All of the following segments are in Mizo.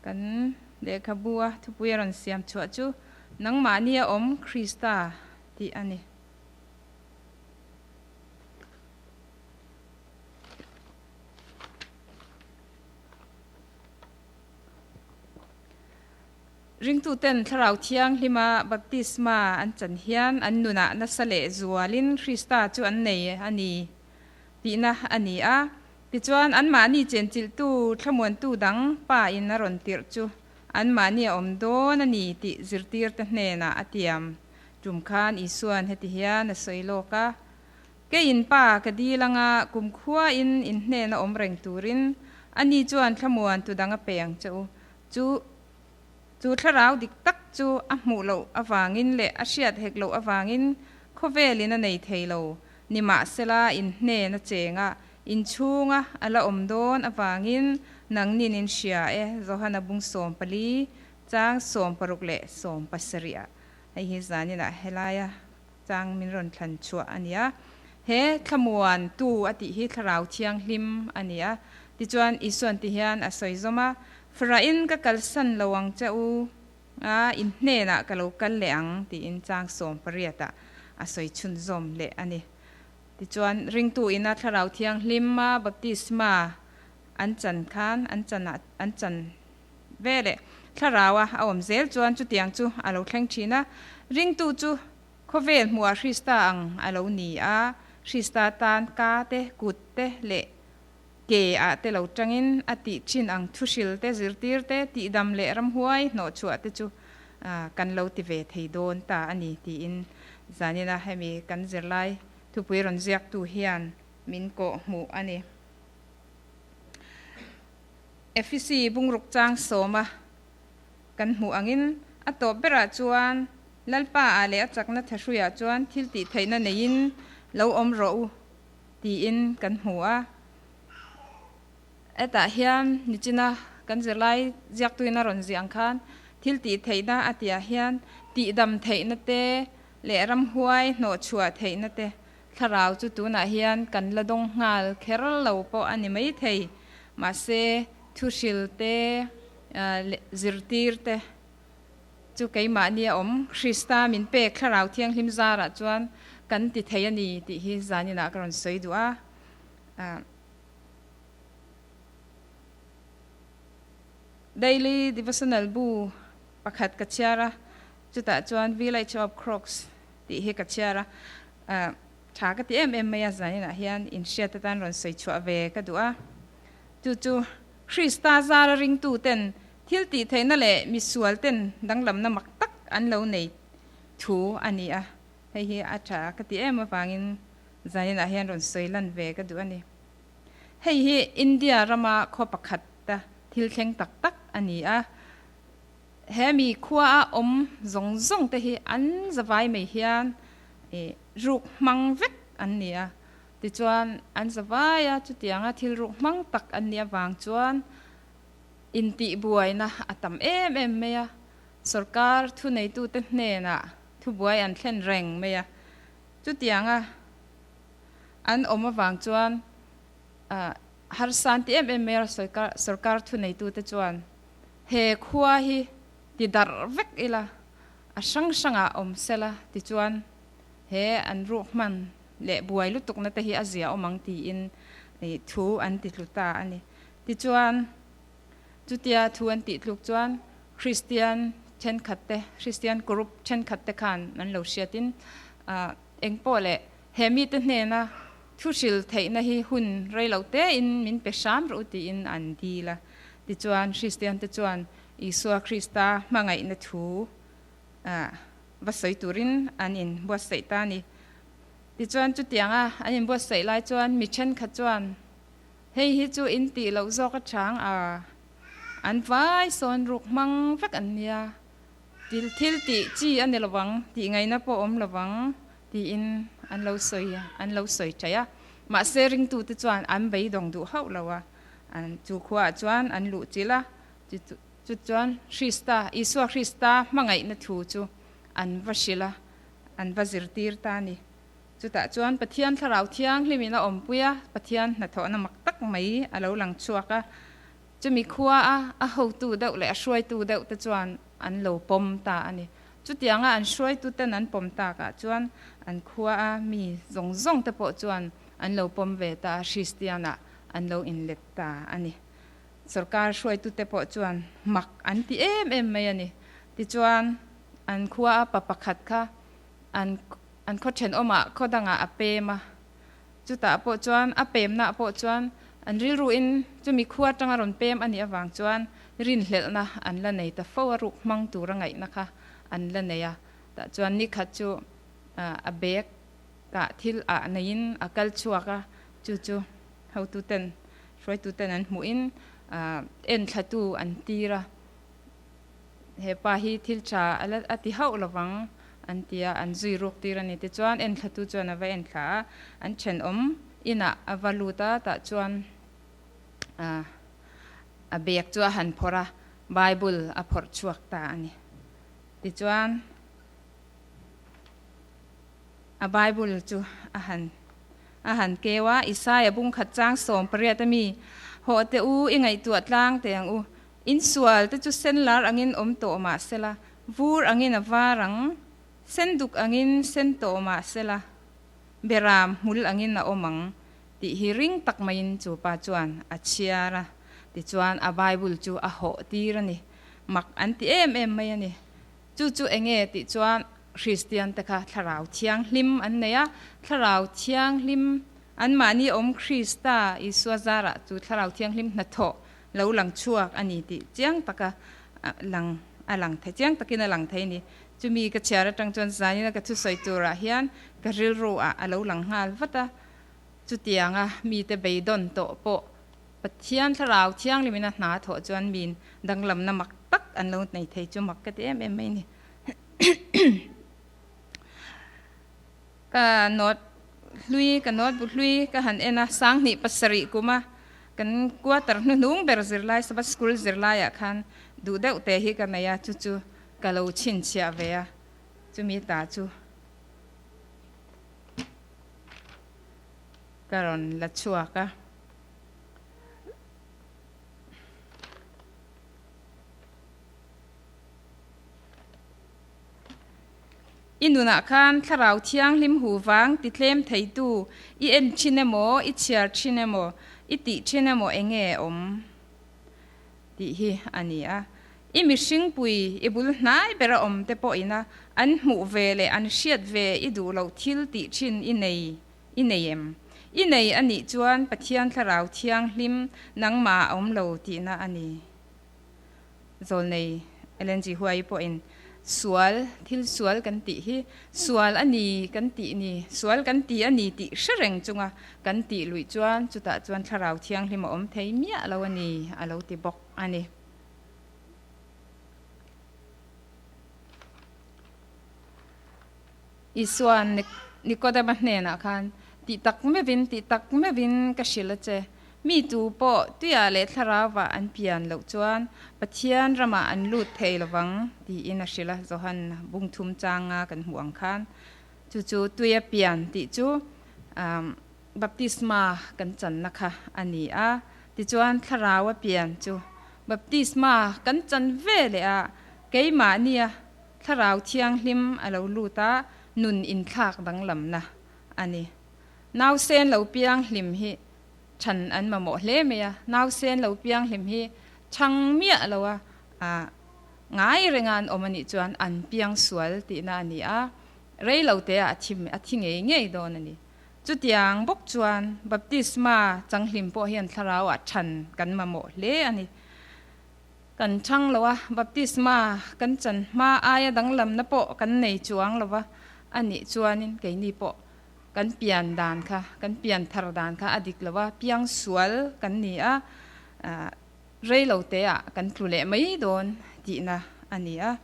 Kan lehkhabu a thupui a rawn siam chhuah chu Nangmahni a awm Krista tih a ni. Ringtuten Thlarau Thianghlima baptisma an chan hian an nunah nasa leh zualin Krista chu an nei a ni tihna a ni a. Tichuan, anmahni chenchilhtu thlamuantu dang Pa in a rawn tirh chu anmahni a awm dawn a ni tih zirtirte hnenah a tiam. Tum khan Isua'n heti hian a sawi lawk a, Keiin Pa ka dil anga kumkhuain in hnena awm reng turin ani chuan thlamuantu dang a pe ang che u. Chu chu thlarau dik tak chu a hmuh loh avangin leh a hriat hek loh avangin khawvelin a nei thei lo. Nimahsela in hnen a chenga inchhunga a la awm dawn avangin nangnin in hria e, Johana bung 14 chang 16 leh 17 ah. Hei hi zaninah helaia chang min rawn thlan chhuah a ni a. He thlamuan tu a tih hi Thlarau Thianghlim a ni a. Tichuan Isuan ti hian a sawi zawm a, Farain ka kalsan lo ang che u a, in hnenah ka lo kal leh ang tiin chang 18 ah a sawi chhunzawm leh a ni. Tichuan ringtu ina Thlarau Thianghlim a baptisma an chan khan an chan ah an chan ve leh Thlarau a a awm zel chuan chutiang chu a lo thleng thin a. Ringtu chu Khawvel hmuhah Hrista ang a lo ni a, Hrista tan ka te, kut te leh ke ah te lo tangin a tih thin ang thuhril te, zirtir te, tihdam leh ramhuai hnawhchhuah te chu kan lo ti ve thei dawn ta a ni tiin zanina hemi kan zirlai thupui rawn ziaktu hian min kawh hmuh a ni. Efisi bungruk chang sawma kan hmuh angin a tawp berah chuan Lalpa ah leh a chakna thahruiah chuan thil tih theihna neiin lo awm rawh u tiin kan hmu a. Hetah hian nichina kan zirlai ziaktuin a rawn ziah ang khan thil tih theihna a tihah hian tihdam theihna te leh ramhuai hnawhchhuah theihna te thlarau chu tunah hian kan la dawng nghal kher lo pawh a ni maithei. Mahse thuhril te leh zirtir te Chu keimahni a awm, Krista min pek Thlarau Thianghlim zarah chuan kan ti thei a ni tih hi zaninah ka rawn sawi duh a. Daily Devotional bu pakhat ka chhiar a, chutah chuan Village of Crooks tih hi ka chhiar a. Tha ka ti em em mai a, zaninah hian inhriat atan rawn sawi chhuah ve ka duh a. Chu chu Krista zara ringtuten Thil tih theihna leh misual ten danglamna mak tak an lo nei thu a ni a, hei hi a tha ka ti em avangin zaninah hian rawn sawi lan ve ka duh a ni. Hei hi India rama khaw pakhat a thil thleng tak tak a ni a, he mi khua a awm zawng zawng te hi an zavai mai hian ruk hmang vek an ni a, tichuan an zavai a chutianga thil ruk hmang tak an nih avang chuan Intihbuaina a tam em em mai a, sorkar thuneitute hnenah thubuai an thlen reng mai a. Chutianga an awm avang chuan harsa an ti em em mai a, sorkar thuneitute chuan he khua hi ti darh vek ila, a hrang hrangah awm sela tichuan he an ruk hman leh buai lutukna te hi a zia awm ang tiin thu an ti tlu ta a ni. Tichuan, chutia thu an tih tluk chuan Kristian thenkhatte, Kristian group thenkhatte khan an lo hriatin, Engpawh leh he mite hnena thu hril theihna hi hun rei lo tein min pe hram rawh u tiin an dil a. Tichuan, Kristiante chuan Isua Krista hmangaihna thu va sawi turin an inbuatsaih ta a ni. Tichuan, chutianga an inbuatsaih lai chuan mi thenkhat chuan, Hei hi chu in tih loh zawk a chang a, an vai sawn ruk hmang vek an nia, til thil tih chi a ni lovang, tih ngaihna pawh awm lovang tiin an lo sawi an lo sawi ṭaih a. Mahse ringtute chuan an beidawng duh hauh lo a, an chu khuaah chuan an luh chilh a, chu chu chuan Krista, Isua Krista hmangaihna thu chu an va hrilh a, an va zirtir ta a ni. Chutah chuan Pathian Thlarau Thianghlimin a awmpui a, Pathian hnathawhna mak tak mai a lo lang chhuak a. Chumi khua a a hotu deuh leh a hruaitu deuh te chuan an lo pawm ta a ni. Chutianga an hruaitu ten an pawm takah chuan an khua a mi zawng zawng te pawh chuan an lo pawm ve ta a, Hristian ah an lo inlet ta a ni. Sorkar hruaitu te pawh chuan mak an ti em em mai a ni. Tichuan an khua a pa pakhat kha an an khaw thenawmah khaw dangah a pem a. Chutah pawh chuan a pemnaah pawh chuan an rilruin chumi khua atanga rawn pem a nih avang chuan rinhlelhna an la nei ta fo a, ruk hmang tura ngaihna kha an la nei a. Tah chuan nikhat chu a bag ah thil ah neiin a kal chhuak a, chu chu hotuten, hruaituten an hmuhin enthlatu an tir a. He pa hi thil tha a ti hauh lovang an ti a, an zui ruk tir a ni. Tichuan enthlatu chuan a va enthla a, an thenawm inah a va lut a, tah chuan a bag chu a han phawrh a, Bible a phawrh chhuak ta a ni. Tichuan a Bible chu a han a han keu a, Isaia bungkhat chang 18 a mi, Hawh teh u, i ngaihtuah tlang teh ang u, Insual te chu sen lar angin awm tawh mah sela, vur angin a var ang, sen duk angin sen tawh mah sela, beram hmul angin a awm ang, tih hi ring tak maiin chu pa chuan a chhiar a, tichuan a Bible chu a hawh tir a ni. Mak an ti em em mai a ni. Chu chu enge tih chuan Kristian te kha Thlarau Thianghlim an nei a, Thlarau Thianghlim anmahni awm Krista Isua zarah chu Thlarau Thianghlim hnathawh lo lang chhuak a ni tih chiang taka lang a lang thei, chiang takin a lang thei a ni. Chumi ka chhiar atang chuan zanina ka thusawi turah hian ka rilru ah a lo lang nghal vat a, chutianga mite beidawn tawh pawh Pathian Thlarau Thianghlimin a hna thawh chuan min danglamna mak tak an lo nei thei chu mak ka ti em em mai a ni. Ka note hlui, ka note bu hlui ka han en a, sanghnih pasarih kuma kan quarter hnuhnung ber zirlai, Sabbath School zirlaiah khan duh deuh te hi ka nei a, chu chu ka lo chhinchhiah ve a, chumi ta chu ka rawn la chhuak a. I nunah khan Thlarau Thianghlim hu vang ti tlem theitu i en thin emaw, i chhiar thin emaw, i tih thin emaw eng nge awm tih hi a ni a. I mihringpui i bul hnai bera awm te pawhina an hmuh ve leh an hriat ve i duh loh thil tih thin i nei i nei em? I nei a nih chuan Pathian Thlarau Thianghlim nangmah a awm lo tihna a ni. Zawlnei Ellen G. Huai pawhin sual, thil sual kan tih hi sual a ni kan tih ni, sual kan ti a ni tih hre reng chunga kan tih luih chuan chutah chuan Thlarau Thianghlim a awm thei miah lo a ni a lo ti bawk a ni. Isua'n Nikodema hnenah khan, Tih tak meuhin, tih tak meuhin ka hrilh a che. Mi tu pawh tuiah leh thlarauah an pian loh chuan Pathian ramah an lut thei lovang, tiin a hrilh a, Johan bungthum changa kan hmuh ang khan. Chu chu tuia pian tih chu baptisma kan channa kha a ni a. Tichuan thlaraua pian chu baptisma kan chan ve leh a, keimahnia Thlarau Thianghlim a lo lut a, nun inthlak danglamna a ni. Nausen lo pianghlim hi chhan an mamawh hle mai a, nausen lo pianghlim hi chhang miah lo a, ngai renga an awm a nih chuan an piang sual tihna a ni a, rei lo te ah a thi a thi ngei ngei dawn a ni. Chutiang bawk chuan baptisma changhlim pawh hian thlarau ah chhan kan mamawh hle a ni. Kan chhang lo a, baptisma kan chan hma aia danglamna pawh kan nei chuang lo va, a nih chuanin keini pawh kan pian dan kha, kan pian thar dan kha a dik lo a, piang sual kan ni a, rei lo te ah kan tlu leh mai dawn tihna a ni a.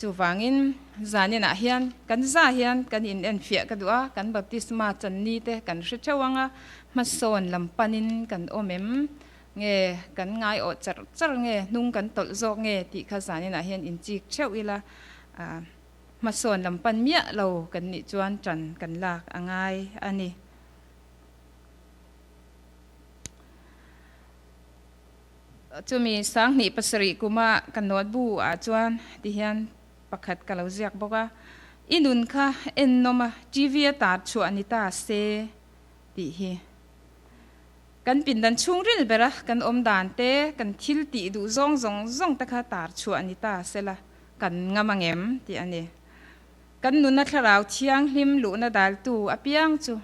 Chuvangin zaninah hian kan za hian kan in enfiah ka duh a, kan baptisma chan ni te kan hre theuh ang a, hmasawn lam panin kan awm em? Nge kan ngaiawh char char nge hnung kan tawlh zawk nge tih kha zaninah hian inchik theuh ila, hmasawn lam pan miah lo kan nih chuan tan kan lak a ngai a ni. Chumi 2007 kuma ka note bu ah chuan tihian pakhat ka lo ziak bawk a, I nun kha en nawm a, TV a tar chhuah ni ta se tih hi. Kan pindan chhungril bera kan awm dan te, kan thil tih duh zawng zawng zawng te kha tar chhuah ni ta se la, kan ngam angem tih a ni. Kan nuna thlarau thianghlim luhna daltu apiang chu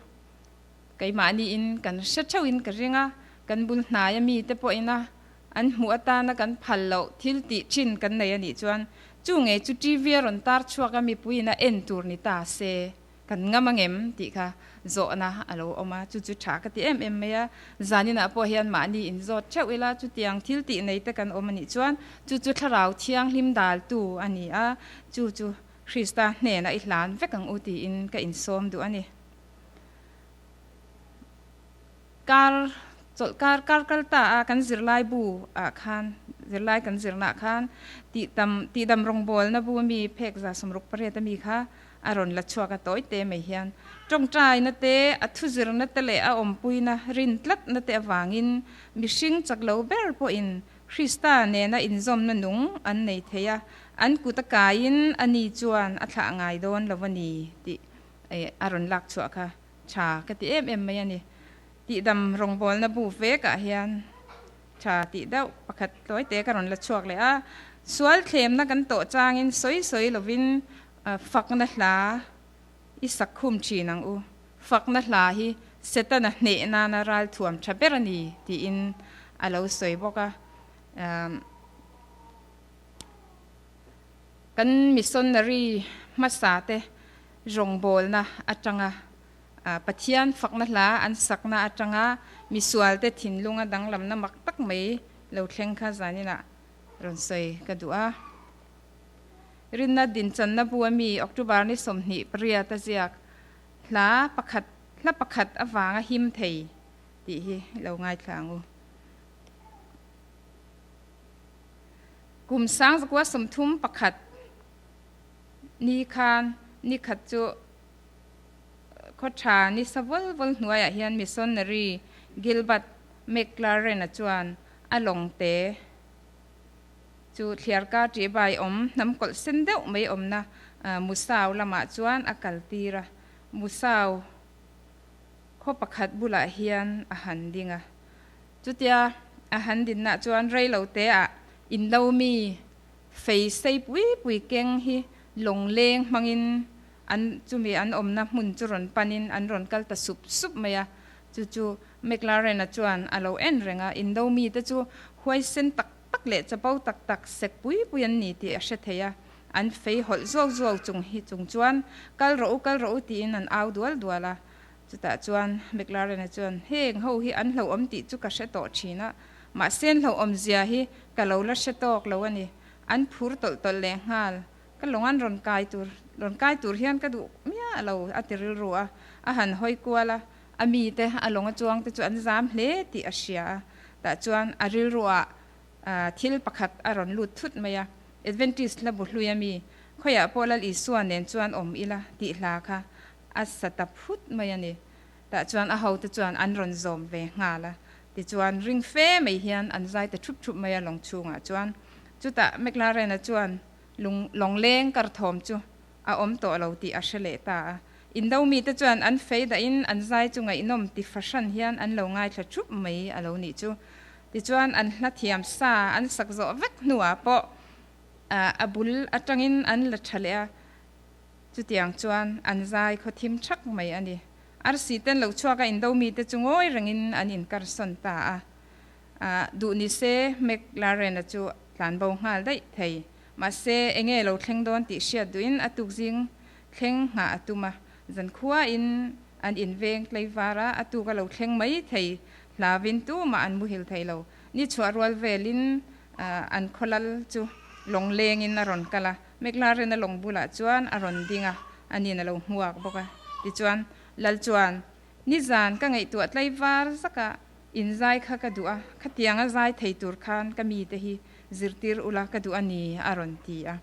keimahniin kan hre theuhin ka ring a, kan bul hnaia mite pawhin a an hmuh atana kan phal loh thil tih thin kan nei a nih chuan chu ngei chu TV a rawn tar chhuak a mipuiin a en tur ni ta se kan ngam angem tih kha zawhna a lo awm a, chu chu tha ka ti em em mai a, zaninah pawh hian mahni inzawt theuh ila chutiang thil tih nei te kan awm a nih chuan chu chu thlarau thianghlim daltu a ni a, chu chu Krista hnenah i hlan vek ang u tiin ka insawm duh a ni. Kar chawlh kar kar kal ta a kan zirlai bu ah khan zirlai kan zirna ah khan tih tam tih dam rawngbawlna bu ami phek 68 ami kha a rawn la chhuak a tawi te mai hian tawngtaina te a thu zirna te leh a awmpuina rin tlatna te avangin mihring chak lo ber pawhin Krista nena inzawmna nung an nei thei a, an kut a kaiin ani chuan a thlah ngai dawn lo a ni tih a rawn lak chhuah kha. Tha ka ti em em mai a ni. Tihdam rawngbawlna bu vekah hian tha tih deuh pakhat tlawi te ka rawn la chhuak leh a. Sual thlemna kan tawh changin sawi sawi lovin fakna hla i sak khum thin ang u. Fakna hla hi Setana hneh nana ralthuam tha ber a ni tiin a lo sawi bawk a. Kan missionary hmasa te rawngbawlna atanga Pathian fakna hla an sakna atanga misualte thinlunga danglamna mak tak mai lo thleng kha zaninah rawn sawi ka duh a. Rinna dinchanna bu a mi October ni 28 a ziak hla pakhat hla pakhat avanga him thei tih hi lo ngaithla ang u. Kum 1931 ni khan ni khat chu khaw tha ni sa vawl vawl hnuaiah hian missionary Gilbert McLaren-a chuan a lawng te chu thliarkar tih bai awm hnam kawlh sen deuh mai awmna Musau lamah chuan a kal tir a. Musau khaw pakhat bulah hian a han ding a. Chutia a han dinna chuan reilo teah inlo mi Fei sei pui pui keng hi lawng leng hmangin an chumi an awmna hmun chu rawn panin an rawn kal ta sup sup mai a. Chu chu McLaren-a chuan a lo en reng a, Indo mite chu huaisen tak tak leh chapo tak tak sek pui pui an ni tih a hre thei a. An fei hawlh zuau zuau chung hi chung chuan kal rawh u, kal rawh u tiin an au dual dual a. Chutah chuan McLaren-a chuan, Heng ho hi an hlauhawm tih chu ka hre tawh thin a, mahse an hlauhawm zia hi ka lo la hre tawk lo a ni. An phur tawlh tawlh leh nghal. Ka lawng an rawn kai tur, rawn kai tur hian ka duh miah lo, a ti rilru a. A han hawi kual a, a mite a lawng a chuang te chu an zam hle tih a hria a. Tah chuan a rilruah thil pakhat a rawn lut thut mai a, Adventist hla bu hlui a mi, khawiah pawh Lal Isua nen chuan awm ila tih hla kha A sa ta phut mai a ni. Tah chuan a hote chuan an rawn zawm ve nghal a. Tichuan ring fe mai hian an zai ta thup thup mai a lawng chhungah chuan. Chutah McLaren-a chuan lung lawngleng kar thawm chu a awm tawh lo tih a hre leh ta a. Indo mite chuan an fei dahin an zai chu ngaihnawm ti fahran hian an lo ngaithla thup mai a lo nih chu. Tichuan an hla thiam sa an sak zawh vek hnuah pawh a bul atangin an la tha leh a. Chutiang chuan an zai khaw thim thak mai a ni. Arsi ten lo chhuak a indo mite chu ngawi rengin an inkarsawn ta a. Duh ni se McLaren-a chu tlan bo nghal daih thei. Mahse, enge lo thleng dawn tih hriat duhin a tuk zing thleng nghah a tum a. Zankhuain an inveng tlaivar a, a tuk a lo thleng mai thei. Hlauin tumah an muhil thei lo. Ni chhuah rual velin an khawlal chu lawnglengin a rawn kal a. McLaren-a lawng bulah chuan a rawn ding a, ani'n a lo hmuak bawk a. Tichuan, Lal chuan, Nizan ka ngaihtuah tlaivar zaka inzai kha ka duh a, khatianga zai thei tur khan ka mite hi zirtir ula ka duh a ni, a rawn ti a.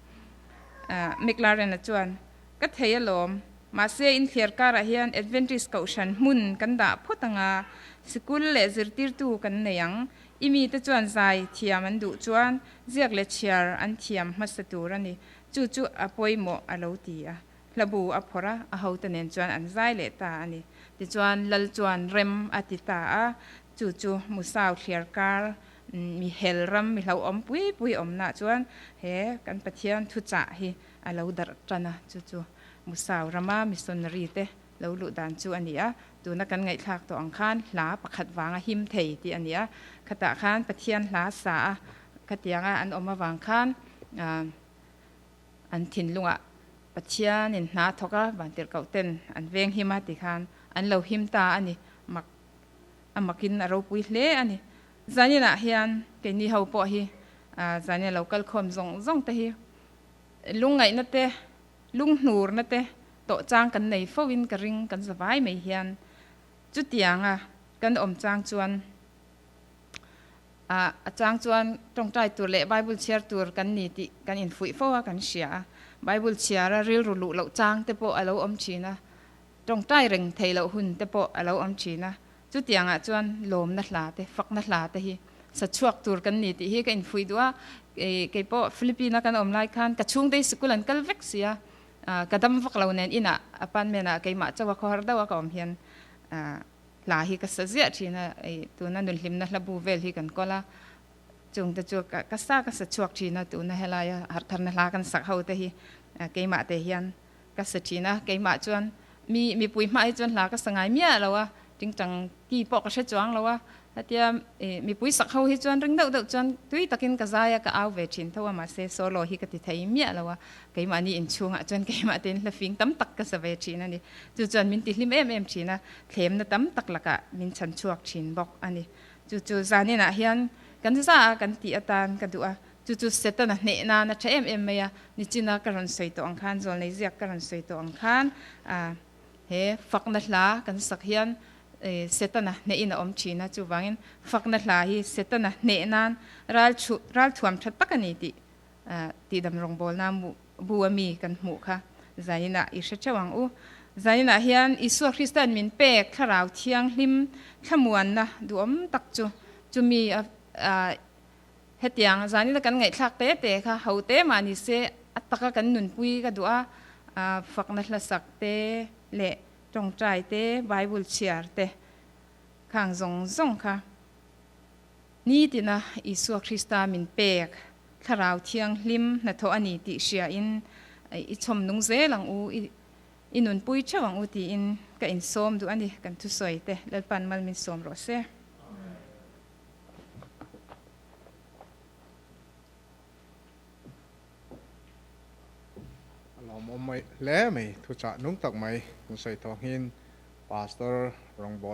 McLaren-a chuan, Ka thei alawm, mahse inthliar karah hian Adventist kohhran hmun kan dah phawt anga, sikul leh zirtirtu kan nei ang. I mite chuan zai thiam an duh chuan ziak leh chhiar an thiam hmasa tur a ni. Chu chu a pawimawh a lo ti a. Hlabu a phawrh a, a hote nen chuan an zai leh ta a ni. Tichuan Lal chuan rem a ti ta a, chu chu Musau thliar kar mi hel ram mi hlauhawm pui pui awmnaah chuan he kan Pathian thuchah hi a lo darh tan a, chu chu Musau rama missionary te lo luh dan chu a ni a. Tuna kan ngaihthlak tawh ang khan hla pakhat vanga him thei tih a ni a, khatah khan Pathian hla sa a khatianga an awm avang khan an thinlungah Pathianin hna thawk a, vantirhkoh ten an veng him a ti khan an lo him ta a ni. Mak a makin a ropui hle a ni. Zaninah hian keini ho pawh hi zanin a lo kal khawm zawng zawng te hi lungngaihna te, lunghnurna te tawh chang kan nei fo in ka ring kan zavai mai hian chutianga kan awm chang chuan A chang chuan tawngtai tur leh Bible chhiar tur kan ni tih kan infuih fo a, kan hria a. Bible chhiara rilru luh loh chang te pawh a lo awm thin a, tawngtai reng theih loh hun te pawh a lo awm thin a. Chutiangah chuan lawmna hla te, fakna hla te hi sa chhuak tur kan ni tih hi ka infuih duh a. Kei pawh Philippine-a kan awm lai khan ka chhungte hi sikul an kal vek si a, ka dam vak lo nen inah apartment ah keimah chauha khawhar deuha ka awm hian Hla hi ka sa ziah thin a, ei tuna nunhlimna hla bu vel hi kan kawl a, chungte chu ka sa ka sa chhuak thin a, tuna helaia harhtharna hla kan sak ho te hi keimah te hian ka sa thin a, keimah chuan mi mipui hmah hi chuan hla ka sa ngai miah lo a, tingtang ki pawh ka hre chuang lo a, hetia mipui sak ho hi chuan ring deuh deuh chuan tui takin ka zai a, ka au ve thin tho a, mahse solo hi ka ti thei miah lo a, keimahni inchhungah chuan keimah tein hla fing tam tak ka sa ve thin a ni. Chu chuan min tihlim em em thin a, thlemna tam tak lakah min chhan chhuak thin bawk a ni. Chu chu zaninah hian kan za a kan tih atan ka duh a, chu chu Setana hneh nan a tha em em mai a, nichina ka rawn sawi tawh ang khan, zawlnei ziak ka rawn sawi tawh ang khan he fakna hla kan sak hian Setana hnehin a awm thin a, chuvangin fakna hla hi Setana hneh nan ral ralthuam tha tak a ni tih tihdam rawngbawlna bu a mi kan hmuh kha zaninah i hre theuh ang u. Zaninah hian Isua Krista'n min pek Thlarau Thianghlim thlamuanna duhawm tak chu chumi a hetiang zanina kan ngaihthlak te te kha ho te mah ni se a taka kan nunpui ka duh a, fakna hlasak te leh tawngtai te, Bible chhiar te khang zawng zawng kha. Nitina Isua Krista min pek Thlarau Thianghlim hnathawh a ni tih hriain i chhawm nung zel ang u, i nunpui theuh ang u tiin ka insawm duh a ni, kan thusawi te Lalpan mal min sawm rawh se. A lawmawm mai hle mai, thuchah nung tak mai kan sawi thawngin Pastor rawngbawlna.